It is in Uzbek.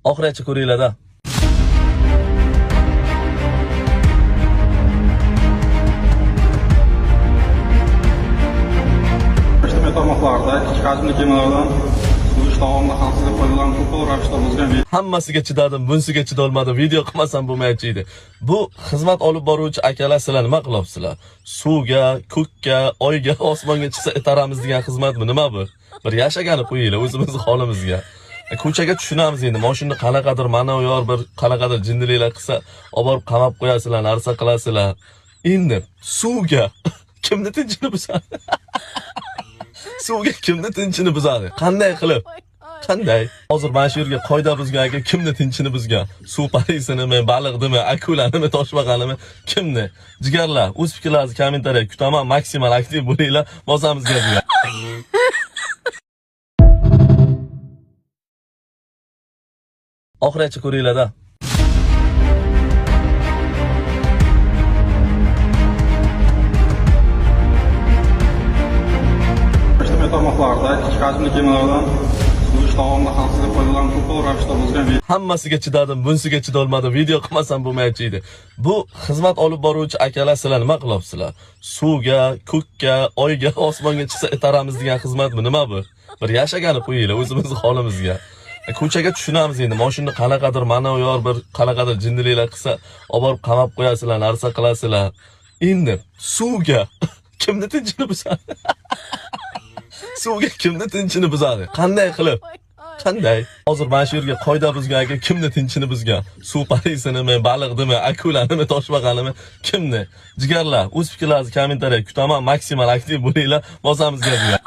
Oxirigacha ko'ringlar-da. Ijtimoiy tarmoqlarda kichik hajmli kemalardan suzish davomida xavfsizlik qoidalarini qo'pol ravishda buzgan Hammasiga chidadim, bunisiga chidolmadim. Video qilmasam bo'lmaychi edi. Bu xizmat olib boruvchi akalar, sizlar nima qilyapsizlar? Suvga, ko'kka, oyga, osmonga chiqsa itaramiz degan xizmatmi? Nima bu? Bir yashagani qo'yinglar o'zimizni holimizga. Ko'chaga tushunamiz endi. Mashinani qanaqadir manavi bir qanaqadir jinniliklar qilsa, olib borib qamab qo'yasizlar, narsa qilasizlar. Endi suvga kimni tinchini buzadi? Suvga kimni tinchini buzadi? Qanday qilib? Qanday? Hozir mana shu yerga qoida buzgan aka kimni tinchini buzgan? Suv parisinimi, baliqnimi, akulanimi, toshbaqanimi, kimni? Jigarlar, o'z fikrlaringizni kommentariyaga kutaman. Maksimal aktiv bo'linglar. Bosamiz gapga. Oxirigacha ko'ringlar-da. Ijtimoiy tarmoqlarda kichik hajmli kemalardan suzish davomida xavfsizlik qoidalarini qo'pol ravishda buzgan Hammasiga chidadim, bunisiga chidolmadim. Video qilmasam bo'lmaychi edi. Bu xizmat olib boruvchi akalar, sizlar nima qilyapsizlar? Suvga, ko'kka, oyga, osmonga chiqsa itaramiz degan xizmatmi? Nima bu? Bir yashagani qo'yinglar o'zimizni holimizga. Ko'chaga tushunamiz endi. Mashinani qanaqadir manavi bir qanaqadir jinniliklar qilsa, olib borib qamab qo'yasizlar, narsa qilasizlar. Endi suvga kimni tinchini buzadi? Suvga kimni tinchini buzadi? Qanday qilib? Qanday? Hozir mana shu yerga qoida buzgan aka kimni tinchini buzgan? Suv parisinimi, baliqnimi, akulanimi, toshbaqanimi, kimni? Jigarlar, o'z fikrlaringizni kommentariyaga kutaman. Maksimal aktiv bo'linglar. Bosamiz gapga.